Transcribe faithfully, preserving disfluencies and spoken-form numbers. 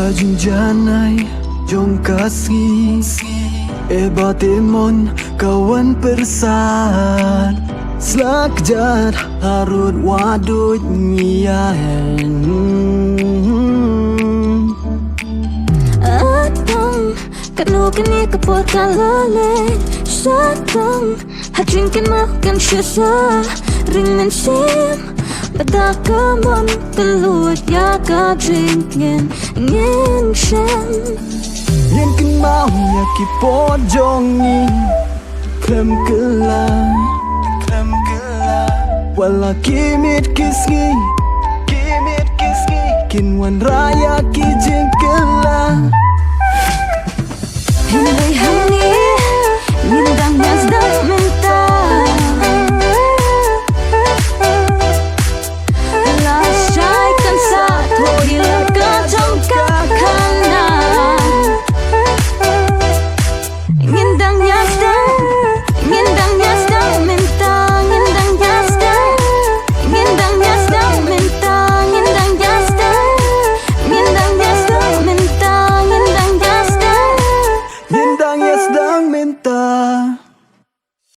Jingjanai jong ka sngi, e ba te mon ka wan pyrsad. Slak jat harud waduj ngian. Atang katno kane ka por ka la leh. Satang ha jingkynmaw kan shisha ring mynsiem. Bad ka mon ka lut ïa ka jingkynmaw ngin shem. Ngin kynmaw ïa ki por jong ngi khlem kylla, khlem kylla. Wat la ki miet ki sngi, ki miet ki sngi kin wanrah ïa ki jingkylla.